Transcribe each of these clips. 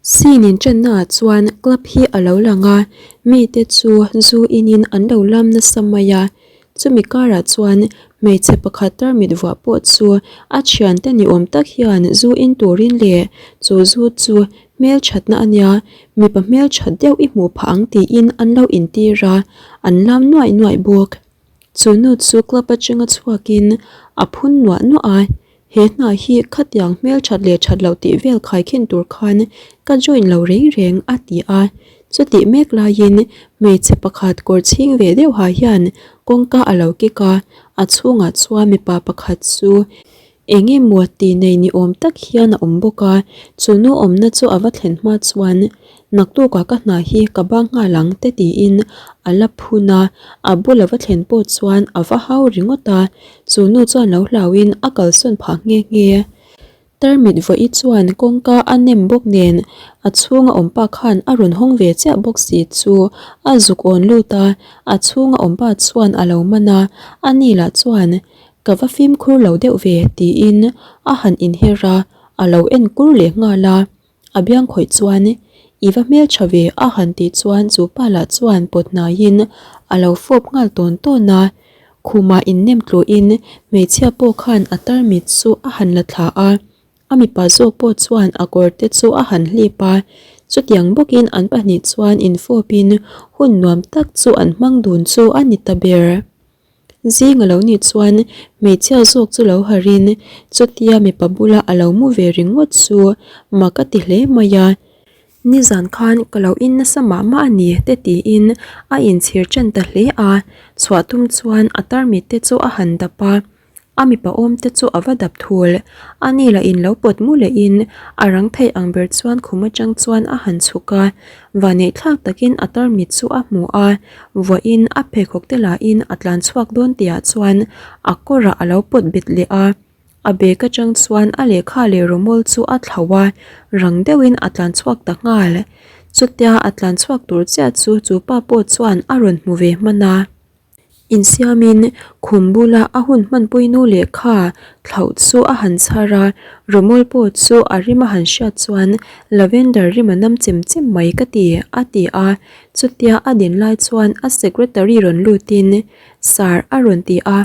Scene in ṭanna ah chuan club hi a lo lang a, mite chu zu in in an lo lam nasa mai a, chumi karah chuan hmeichhe pakhat tarmit vuah pawh chu a thiante ni awm tak hian zu in turin leh chu zu chu hmelthatna a nia, mipa hmelthat deuh i hmuh phah ang tiin an lo intir a, an lam nuaih nuaih bawk. Chu nu chu club atanga chhuakin a phun nuah nuah a, he hna hi khatiang hmelthat leh that loh tih vel khaikhin tur khan ka join lo reng reng a ti a. Chutih mek laiin hmeichhe pakhat kawr chhing ve deuh ha hian kawngka a lo kik a, a chhungah chuan mipa pakhat chu Eng emaw tih nei ni awm tak hian a awm bawk a, chu nu awmna chu a va thlen hma chuan naktukah ka hna hi ka bang nghal ang te tiin a la phun a, a bula va thlen pawh chuan a va hau ringawt a, chu nu chuan lo hlauhin a kalsawn phah nghe nghe. Tarmit vawi chuan kawngka a nem bawk nen a chhunga awm pa khan a rawn hawng ve chiah bawk si chu a zuk awn lut a, a chhunga awm pa chuan a lo man a, ani lah chuan Ka va fimkhur lo deuh ve tiin a han inher a, a lo en kur leh nghal a. A biang khawih chuan, I va hmeltha ve a han tih chuan chu pa lah chuan pawt hnaiin a lo fawp nghal tawn tawn a. Khumah innem tluhin hmeichhia pawh khan a tarmit chu a han la thla a. A mipa zawk pawh chuan a kawr te chu a han hlip a, chutiang bawkin an pahnih chuan infawpin hun nuam tak chu an hmang dun chu a ni ta ber. Zing a lo nih chuan hmeichhia zawk chu lo harin chutia mipa bula a lo mu ve ringawt chu mak a ti hle mai a, nizan khan ka lo in nasa mah mah a ni te tiin a inchhir ṭan ta hle a, chhuah tum chuan a tarmit te chu a han dap a. A mipa awm te chu a va dap thul. A ni lah in lo pawt mu leh in a rang theih ang ber chuan khum atang chuan a han chhuk a. Vanneih thlak takin a tarmit chu a hmu a, vuah in a pheikhawk te lah in a tlan chhuak dawn tih ah chuan a kawr ah a lo pawt bet leh a. A bag atang chuan a lehkha leh rawmawl chu a thlauh a, rang deuh in a tlan chhuak ta nghal. Chutia a tlan chhuak tur chiah chu chu pa pawh chuan a rawn hmu ve hman a. Insiamin khum bula a hun hmanpui nu lehkha thlauh chu a han chhar a, rawmawl pawh chu a rim a han hriat chuan lavender rim a nam chem chem mai ka ti, a ti a. Chutia a din lai chuan a secretary rawn lutin, Sir a rawn ti a.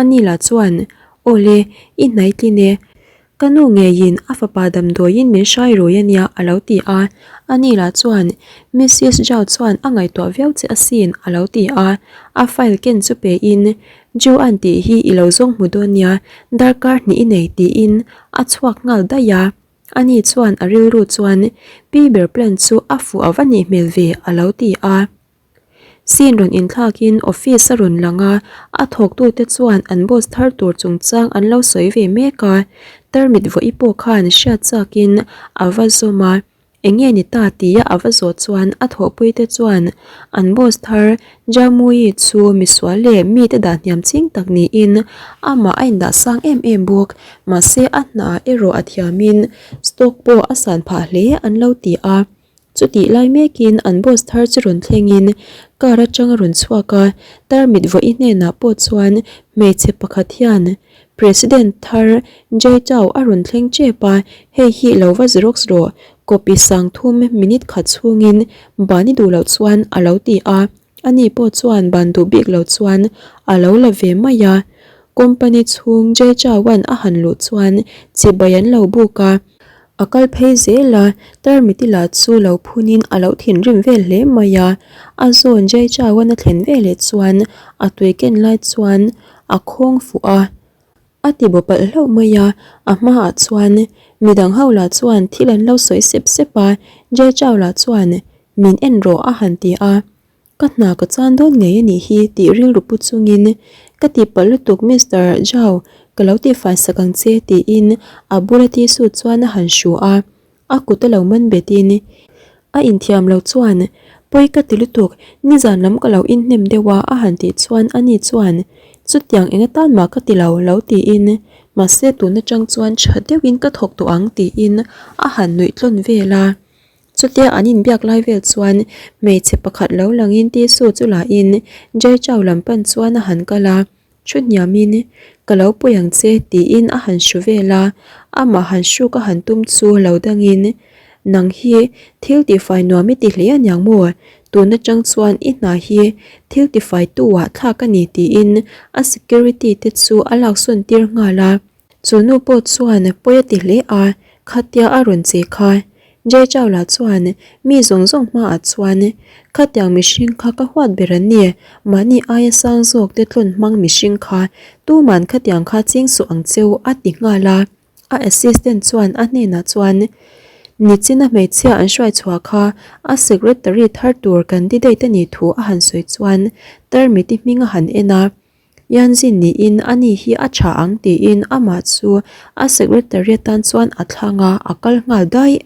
Ani lah chuan, Awle, i hnaitlin e. Ka nu ngeiin a fapa damdawiin min hrai rui a nia a lo ti a. Ani lah chuan, Missis Zhao chuan a ngaihtuah viau che asin a lo ti a. A file ken chu pein, Ju-an tih hi i lo zawng hmu dawn nia, darkar hnih i nei tiin a chhuak nghal daih a. Ani chuan a rilru chuan, Pi ber plan chu a fuh a va nih hmel ve a lo ti a. Scene rawn inthlakin office a rawn lang a, a thawktute chuan an boss thar tur chungchang an lo sawi ve mek a, tarmit vawi pawh khan hriat chakin a va zawm a, eng nge ni ta tia a va zawh chuan a thawhpuite chuan an boss thar Jamui chu misual leh mite dah hniam ching tak niin amah a indah sang em em bawk, mahse a hna erawh a thiamin stock pawh a san phah hle an lo ti a. Chutih lai mekin an boss thar chu rawn thlengin car atang a rawn chhuak a, tarmit vawi hnenah pawh chuan hmeichhe pakhat hian President thar Jay Chou a rawn thleng tep a, hei hi lo va xerox rawh, copy sang thum minute khat chhungin ban i duh loh chuan a lo ti a, ani pawh chuan ban duh bik lo chuan a lo la ve mai a. Company chhung Jay Chou-a'n a han luh chuan chibai an lo buk a. A kal phei zel a, tarmiti lah chu lo phunin a lo thinrim vel hle mai a. A zawn Jay Chauan a thlen veleh chuan a tui ken lai chuan a khawng fuh a, a ti baw palh hlauh mai a. A hmaah chuan midang ho lah chuan thil an lo sawi sep sep a, Jay Chau lah chuan min en rawh a han ti a. Ka hna ka chan dawn ngei a nih hi tih rilru pu chungin ka tihpalh lutuk Mister Zhao ka lo tihfai sak ang che tiin a bula tissue chuan a han hru a, a kut a lo man betin a inthiam lo chuan pawi ka ti lutuk nizan lam ka lo inhnem deuh a a han tih chuan ani chuan chutiang eng atan mah ka ti lo lo tiin mahse tun atang chuan tha deuhin ka thawk tawh ang tiin a han nuih tlawn vel a. Chutia an inbiak lai vel chuan hmeichhe pakhat lo langin tissue chu lahin Jay Chou lam pan chuan a han kal a, thu hniamin ka lo pui ang che tiin a han hru vel a, amah han hruk a han tum chu lo dangin Nang hi thil tifai nuam i ti hle aniang maw? Tun atang chuan i hna hi thil tifai tu ah thlak a ni tiin a security te chu a laksawn tir nghal a. Chu nu pawh chuan pawi a ti hle a, khatia a rawn che kha. Jay Chawla chuan mi zawng zawng hmaah chuan khatiang mihring kha ka huat ber an ni, mahni aia sang zawk te tlawn hmang mihring kha tuman khatiang kha ching suh ang cheu a ti nghal a. A assistant chuan a hnenah chuan Nichina hmeichhia an hruai chhuah kha a secretary thar tur candidate a nih thu a han sawi chuan Tarmiti hming a han en a. Yanzin niin ani hi a tha ang tiin amah chu a secretary atan chuan a thlang a, a kal nghal daih.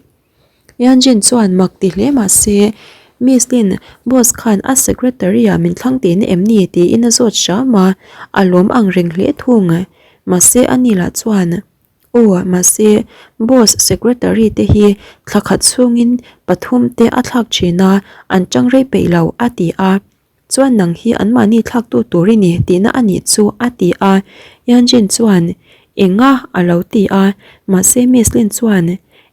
Yanzin chuan mak ti hle mah se Miss Lin, boss khan a secretary ah min thlang tihna em ni tiin a zawt hram a, a lawm ang reng hle thung. Mahse ani lah chuan Aw, mahse boss secretary te hi thla khat chhungin pathum te a thlak thin a, an tang rei peih lo a ti a. Chuan nang hi anmahni thlaktu tur i ni tihna a nih chu a ti a, Yanjin chuan Enga a lo ti a, mahse Miss Lin chuan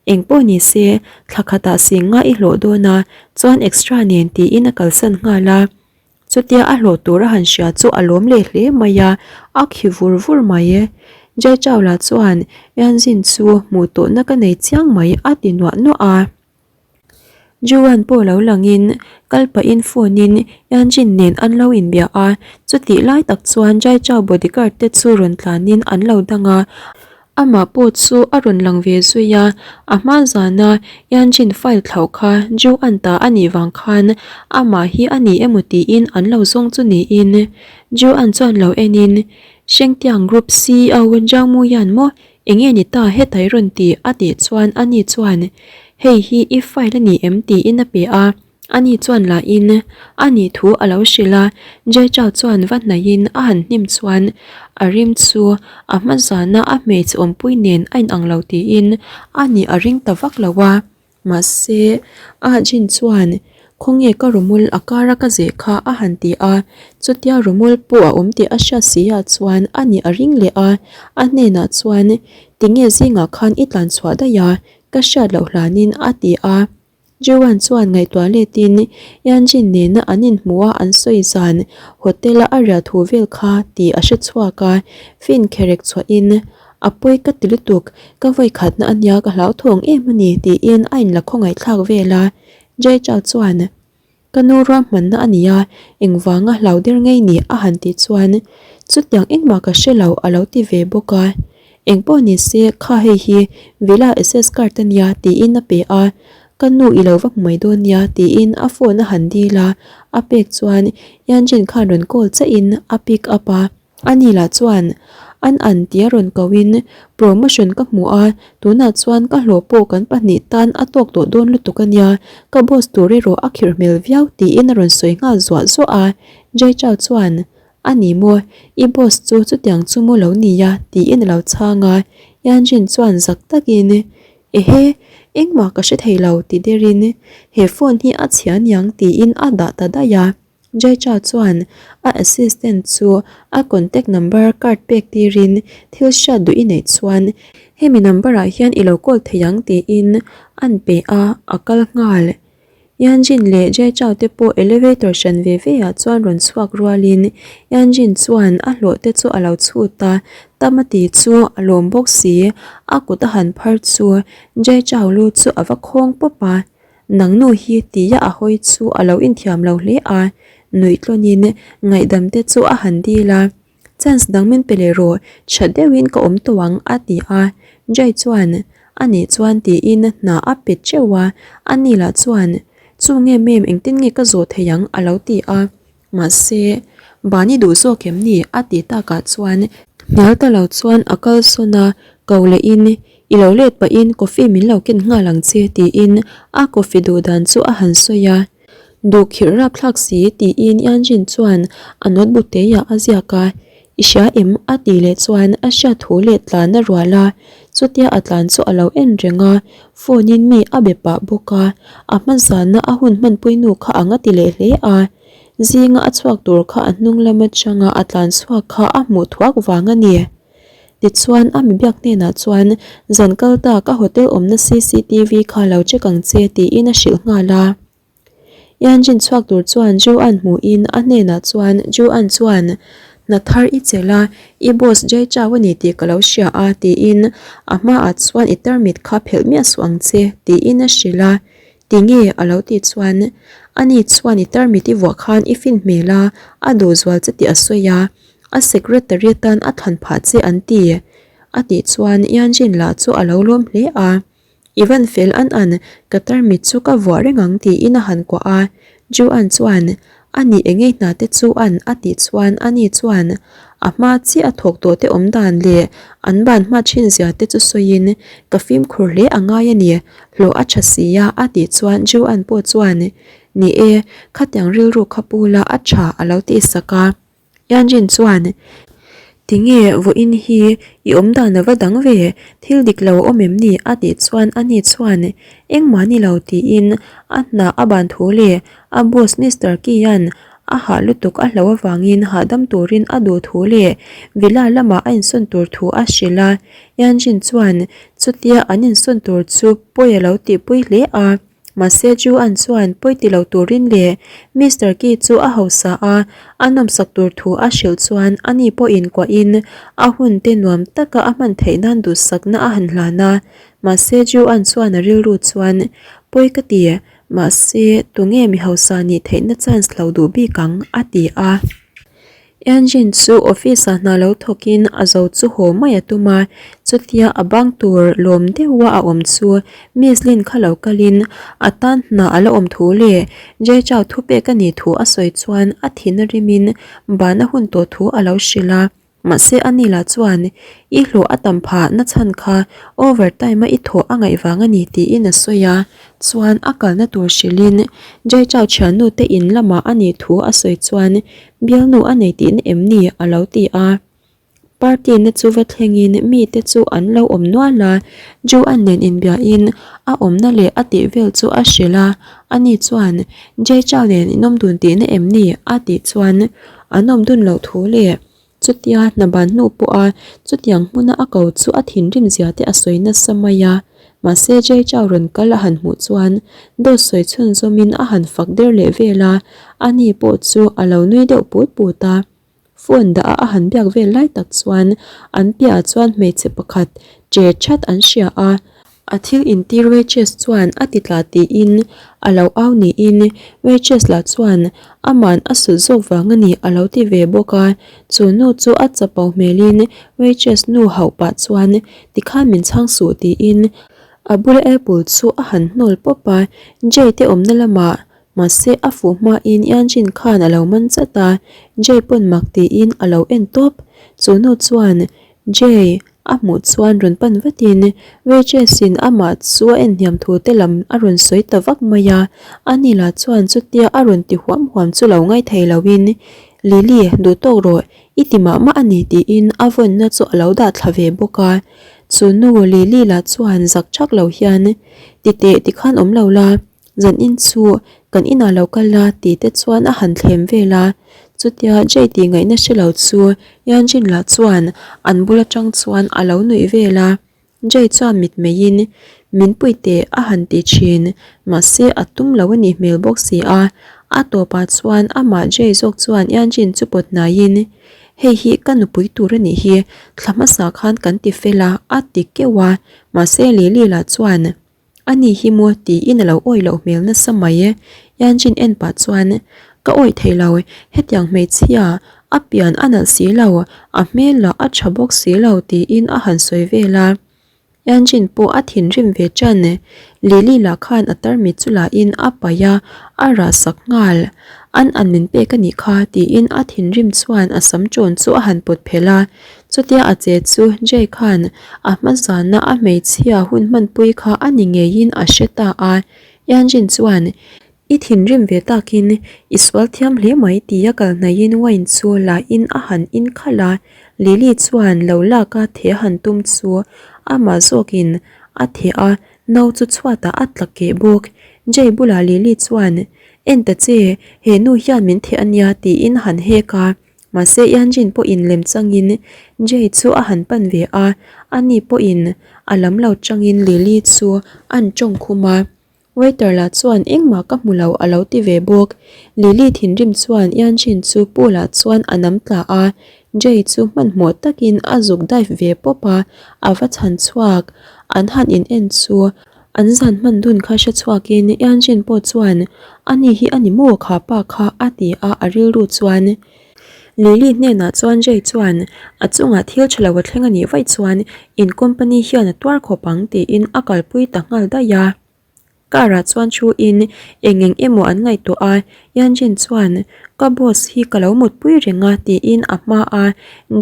Eng pawh ni se thla khatah sing nga i hlawh dawn a, chuan extra nen tiin a kalsan nghal a. Chutia a hlawh tur a han hria chu a lawm leh hle mai a, a khi vur vur mai e. Jai Chawla chuan Yanjin chu hmuh tawhna ka nei chiang mai a ti nuah nuah a. Juan pawh lo langin kal pahin phone in Yanjin nen an lo inbia a, chutih lai tak chuan Jai Chao bodyguard te chu rawn tlanin an lo dang a, amah pawh chu a rawn lang ve zui a, a hma zana Yanjin file thlauh kha Juan ta a nih vang khan amah hi a ni emaw tiin an lo zawng chu niin Juan chuan lo enin Shengtiang Group CEO Zhang Muyan maw Enge ni ta hetai rawn ti a tih chuan ani chuan hei hi i file a ni em tiin a pe a, ani chuan la in a nih thu a lo hrilh a, Jai Chao chuan va hnaihin a han hnim chuan a rim chu a hma zana a hmeichhe awmpui nen a inang lo tiin a nih a ring ta vak lo a. Mahse, Ah Jin chuan, Khawnge ka rawmul a kara ka zeh kha a han ti a, chutia rawmul pawh a awm tih a hriat si ah chuan a nih a ring leh a, a hnenah chuan, Tinge zingah khan i tlan chhuah daih a, ka hriat loh hlanin a ti a. Jiwan chuan ngaihtuah letin Yan Jin nena an inhmuh a an sawi zan hotel a a riah thu vel kha tih a hre chhuak a, fin kherek chhuahin A pawi ka ti lutuk, ka vawi khatna a nia ka hlauthawng em a ni tiin a inla khawngaihthlak vel a. Jai Chao chuan, Ka nu ruahmanna a nia, engvanga hlau der ngei ni a han tih chuan, Chutiang engmah ka hre lo a lo ti ve bawk a. Engpawh ni se kha hei hi Villa access card a nia tiin a pe a, Ka nu i lo va hmu mai dawn nia tiin a phone a han dil a, a pek chuan Yanjin khan rawn call chiahin a pick up a. Ani lah chuan, An an tia rawn kohin promotion ka hmu a, tunah chuan ka hlawh pawh kan pahnih tan a tawk tawh dawn lutuk a nia, ka boss tur erawh a khirh hmel viau tiin a rawn sawi nghal zuah zuah a. Jai Chao chuan, A ni maw, i boss chu chutiang chu maw lo nia tiin a lo chhang a. Yan Jin chuan zak takin, Ehe, engmah ka hre thei lo ti derin, he phone hi a chhia niang tiin a dah ta daih a. Jaicha chuan a assistant chu a contact number card pek tirin thil hriat duh i neih chuan hemi number ah hian i lo call thei ang tiin an pe a, a kal nghal. Yanjin leh Jaicha te pawh elevator hran ve ve ah chuan rawn chhuak rualin Yanjin chuan a hlawh te chu a lo chhut a, tam a ti chu a lawm bawk si, a kut a han phar chu Jaicha lu chu a va khawng pawp a. Nang nu hi tia a hawi chu a lo inthiam lo hle a, nuih tlawnin ngaihdam te chu a han dil a, Chance dang min pe leh rawh, tha deuhin ka awm tawh ang a ti a, Jai chuan a nih chuan tiin hna a pe teuh a, ani lah chuan Chu nge mem engtin nge ka zawh thei ang a lo ti a. Mahse, Bani duh zawk em ni? a ti takah chuan hnial ta lo chuan a kal sawn a, ko lehin, I lo let pahin coffee min lo ken nghal ang che tiin a coffee duh dan chu a han sawi a. Duh khirh rapthlak si tiin Yanjin chuan a notebook teiah a ziak a, I hria em? a tih leh chuan a hriat thu leh tlan a rual a, chutia a tlan chu a lo en reng a, phone in mi a be pah bawk a, a hma zana a hun hmanpui nu kha ang a ti leh hle a. Zinga a chhuak tur kha a hnung lam atanga a tlan chhuak kha a hmuh thuak vang a ni. Tichuan, a mi biak hnenah chuan, Zan kal ta, ka hotel awmna cctv kha lo check ang che, tiin a hrilh nghal a. Yanjin chhuak tur chuan Ju-an hmuhin a hnenah chuan Ju-an chuan, Hna thar i chelh a, i boss Jay Chau a ni tih ka lo hria a, tiin a hmaah chuan i tarmit kha phelh miah suh ang che, tiin a hrilh a. Tinge? a lo tih chuan, Ani chuan i tarmit i vuah khan i fin hmel a, a duh zual che tih a sawi a, a secretary atan a thlan phah che an ti, a tih chuan Yanjin lah chu a lo lawm hle a. I van fel an an, ka tarmit chu ka vuah reng ang tiin a han kuah a. Ju-an chuan, A nih eng ei hna te chu an a tih chuan ani chuan a hma chiah a thawk tawh te awm dan leh an ban hma thin zia te chu sawiin ka fimkhur hle a ngai a ni, hlawh a tha si a a tih chuan Ju-an pawh chuan, Ni e, khatiang rilru kha pu la a tha a lo tih sak a. Yanjin chuan, Tinge vawiin hi i awm dan a va dang ve, thil dik lo a awm em ni? a tih chuan ani chuan, Engmah ni lo tiin a hna a ban thu leh a boss Mister Kian a hah lutuk a hlo avangin hahdam turin a duh thu leh villa lamah a insawn tur thu a hrilh a. Yanjin chuan chutia an insawn tur chu pawi a lo tihpui hle a. Mahse Ju-an chuan pawi ti lo turin leh Mister Ki chu a hausa a, a nawmsak tur thu a hrilh chuan ani pawhin kuahin a hun te nuam taka a hman theih nan duhsakna a han hlan a. Mahse Ju-an chuan a rilru chuan, Pawi ka ti, mahse tunge mi hausa nih theihna chance lo duh bik ang? a ti a. Engine chu office ah hna lo thawkin a zo chu haw mai a tum a, chutia a bang tur lawm deuha a awm chu Miss Lin kha lo kalin a tan hna a la awm thu leh Jay Chau thupek a nih thu a sawi chuan a thin a rimin ban a hun tawh thu a lo hrilh a, mahse a ni lah chuan i hlawh a tam phah na chhan kha over time a i thawh a ngaih vang a ni tiin a sawi a, chuan a kalna tur hrilhin Jay Chau thiannu te in lamah a nih thu a sawi chuan Bialnu a nei tihna em ni? a lo ti a. Party na chu va thlengin mite chu an lo awm nual a, Joan nen inbiahin a awmna leh a tih vel chu a hrilh a, ani chuan, Jay Chau nen in awm dun tihna em ni? a tih chuan an awm dun loh thu leh chutia hna ban hnu pawha chutiang hmuna a ko chu a thinrim zia te a sawi nasa mai a. Mahse Jay Chau rawn kal a han hmuh chuan dawt sawi chhunzawmin a han fak der leh vel a, ani pawh chu a lo nui deuh put put a. Phone dah a a han biak vel lai tak chuan an piahah chuan hmeichhe pakhat che that an hria a, a thil intir waitress chuan a ti tla tiin a lo au niin waitress lah chuan ama'n a sut zawk vang a ni a lo ti ve bawk a, chu nu chu a chapo hmelin waitress nu hauh pah chuan Tikhan min chhang suh tiin a bula apple chu a han hnawl pawp a, Jay te awmna lamah mahse a fuh hmain Yanjin khan a lo man chat a, Jay pawn mak tiin a lo en tawp. Chu nu chuan Jay a hmuh chuan rawn pan vatin waitress in amah chu a en hniam thu te lam a rawn sawi ta vak mai a, ani lah chuan chutia a rawn ti huam huam chu lo ngaithei loin Lily duh tawk rawh I ti mah mah a ni tiin a vawnna chu a lo dah thla ve bawk a. Chu nu Lily lah chuan zak thak lo hian, Ti teh tikhan awm lo la, zan in chu kan inah lo kal la tih te chuan a han thlem vel a. Chutia Jay tih ngaihna hre lo chu Yanjin lah chuan an bul atang chuan a lo nuih vel a. Jay chuan mitmeiin min pui teh a han ti thin, mahse a tum lo a nih hmel bawk si a. A tawpah chuan amah Jay zawk chuan Yanjin chu pawt hnaiin, Hei hi ka nupui tur a nih hi, thla hmasa khan kan ti fel a, a ti keuh a, mahse Lily lah chuan, A ni hi maw tiin a lo awih loh hmel nasa mai e. Yanjin en pah chuan, Ka awih thei lo, hetiang hmeichhia a pian a nalh si lo, a hmel lah a tha bawk si lo tiin a han sawi vel a. Yanjin pawh a thinrim ve ṭan. Lily lah khan a tarmit chu lahin a paih a, a rah sak nghal. An an min pek a nih kha tiin a thinrim chuan a sam ṭawn chu a han pawt phelh a. Chutia a che chu Jay khan a hma zana a hmeichhia hun hmanpui kha a ni ngeiin a hre ta a. Yanjin chuan, I thinrim ve takin i sual thiam hle mai tia kal hnaihin wine chu lahin a han in khalh a. Lily chuan lo lak a theh a han tum chu amah zawkin a theh a, no chu chhuatah a tla keh bawk. Jay bulah Lily chuan, En ta che, he nu hian min theh a nia tiin han hek a. Mahse Yanjin pawhin lem changin Jay chu a han pan ve a, ani pawhin a lam lo changin Lily chu an tawng khum a. Waiter lah chuan engmah ka hmu lo a lo ti ve bawk. Lily thinrim chuan Yanjin chu pool ah chuan a nam tla a, Jay chu hmanhmawh takin a zuk dive ve pawp a, a va chhan chhuak. An han in en chu an zan hman dun kha hre chhuakin Yanjin pawh chuan ani hi a ni maw kha pa kha a ti a a rilru chuan Lily hnenah chuan Jay chuan a chungah thil tha lo a thleng a nih vaih chuan in company hian a tuar khawp ang tiin a kalpui ta nghal daih a. Car ah chuan thu in eng eng emaw an ngaihtuah a, Yanjin chuan ka boss hi ka lo mutpui reng a tiin a hma a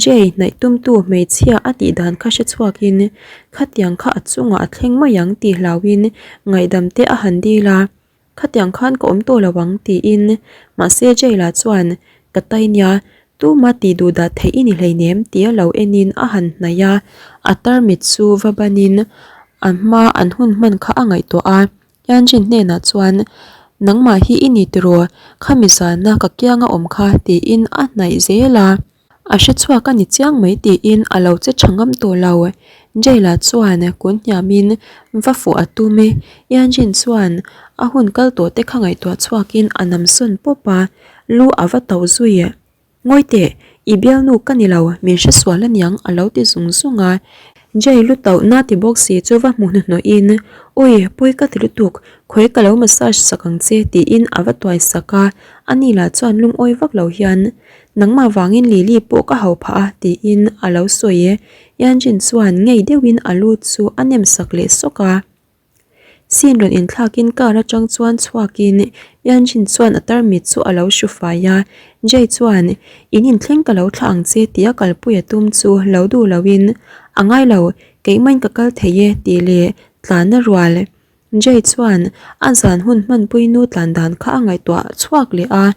Jay hnaih tumtu hmeichhia a tih dan kha hre chhuak in khatiang kha a chungah a thleng mai ang tih hlau in ngaihdam te a han dil a. Khatiang khan ka awm tawh lo ang tiin mahse Jayla chuan ka tai nia tuma tih duh dah theih i ni hleinem tia lo enin a han hnaih a, a tarmit chu va banin a hma an hun hman kha a ngaihtuah a, Yanjin hnenah chuan nangmah hi i ni tiraw khami zana ka kianga awm kha tiin a hnaih zel a. A hre chhuak a ni chiang mai tiin a lo che tha ngam tawh lo. Jail-ah chuan kun hniamin va fuh a tum e. Yanjin chuan a hun kal tawh te kha ngaihtuah chhuakin a nam sawn pawp a, lu a va tauh zui. Ngawi teh, i bialnu ka ni lo, min hre sual aniang a lo ti zung zung a. Jay lu tauh na ti bawk si chu va hmu hnuhnawhin, Ui, pawi ka ti lutuk, khawi ka lo massage sak ang che tiin a va tuai sak a, ani lah chuan lungawi vak lo hian, Nangmah vangin Lily pawh ka hau phah a tiin a lo sawi e. Yanjin chuan ngei deuhin a lu chu a nem sak leh sawk a. Scene rawn inthlakin car atang chuan chhuakin Yanjin chuan a tarmit chu a lo hru fai a. Jay chuan in inthleng ka lo thlah ang che tia kalpui a tum chu lo duh loin a ngai lo keimah in ka kal thei e tih leh tlan a rual. Jay chuan a zan hun hmanpui nu tlan dan kha a ngaihtuah chhuak leh a,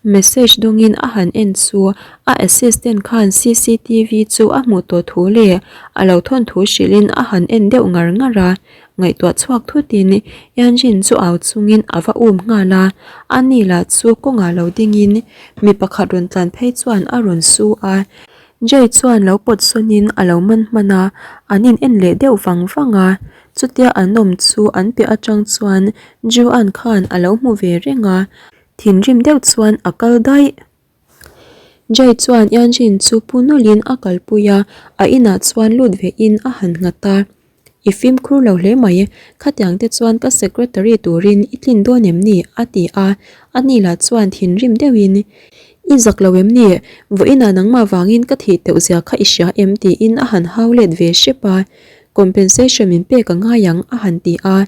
message dawngin a han en chu a assistant khan cctv chu a hmuh tawh thu leh a lo thawn thu hrilhin a han en deuh ngar ngar a, ngaihtuah chhuak thutin Yanjin chu au chungin a va um nghal a, ani lah chu kawngah lo dingin mi pakhat rawn tlan phei chuan a rawn su a, Jay chuan lo pawt sawnin a lo man hman a, an in en leh deuh vang vang a. Chutia an awm chu an piah atang chuan Joan khan a lo hmu ve reng a, thinrim deuh chuan a kal daih. Jay chuan Yanjin chu pu nawlhin a kalpui a, a inah chuan lut vein a han nghat a. I fimkhur lo hle mai, khatiang te chuan ka secretary turin i tlin dawn em ni? a ti a, ani lah chuan thinrim deuhin, I zak lo em ni? Vawiinah nangmah vangin ka thih teuh zia kha i hria em? tiin a han hau let ve hrep a. Compensation min pek a ngai ang a han ti a,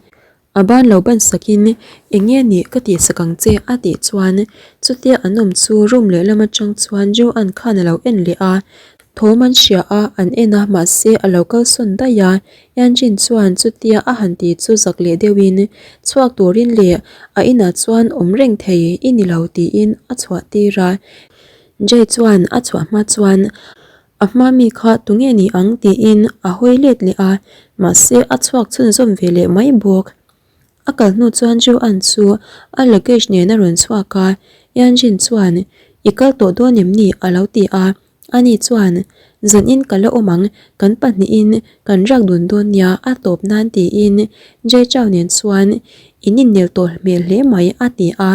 a ban lo ban sakin eng nge nih ka tih sak ang che a tih chuan chutia an awm chu room lehlam atang chuan Joan khan a lo en leh a, thawm an hria a an en a mahse a lo kalsawn daih a, Yanjin chuan chutia a han ti chu zak leh deuhin chhuak turin leh a inah chuan awm reng thei i ni lo tiin a chhuah tir a, Jay chuan a chhuah hma chuan A hma mi kha tunge ni ang tiin a hawi let leh a, mahse a chhuak chhunzawm ve leh mai bawk. A kal hnu chuan Joan chu a luggage nen a rawn chhuak a, Yanjin chuan I kal tawh dawn em ni? a lo ti a, ani chuan Zanin ka la awm ang, kan pahnihin kan riak dun dawn nia a tawp nan tiin Jay Chou nen chuan in innel tawh hmel hle mai a ti a,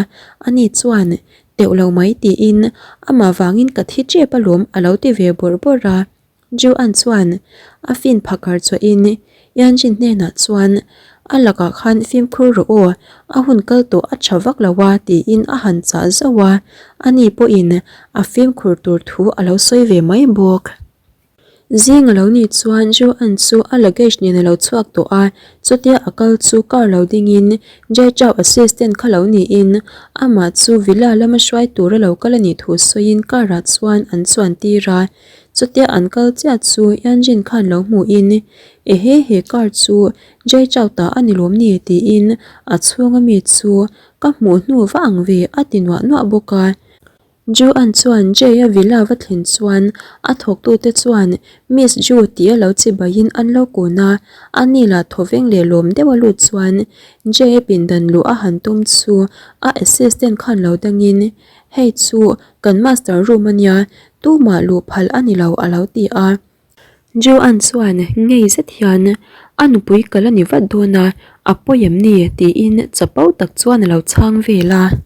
ani chuan Teuh lo mai tiin amah vangin ka thi tep alawm a lo ti ve bawrh bawrh a. Joan chuan a fin phakar chawhin Yanjin hnenah chuan a lakah khan fimkhur rawh aw, a hun kal tawh a tha vak lo a tiin a han chah zauh a, ani pawhin a fimkhur tur thu a lo sawi ve mai bawk. Zing a lo nih chuan Joan chu a luggage nen a lo chhuak tawh a, chutia a kal chu car lo dingin Jay Chou assistant kha lo niin amah chu villa lama hruai tur a lo kal a nih thu sawiin car ah chuan an chuan tir a, chutia an kal chiah chu Yanjin khan lo hmuhin Ehe he car chu Jay Chou ta a ni lawm ni tiin a chhunga mi chu ka hmuh hnu va ang ve a ti nuah nuah bawk a. Ju-an chuan Jay-a villa va thlen chuan a thawktute chuan Miss Ju tih a lo chibaiin an lo kun a, ani lah thawveng leh lawm deuh a lut chuan Jay-a pindan luh a han tum chu a assistant khan lo dangin Hei chu kan master room a nia, tumah luh phal a ni lo a lo ti a. Joan chuan ngei zet hian a nupui kal a ni vat dawn a, a pawi em ni? tiin chapo tak chuan a lo chhang vel a.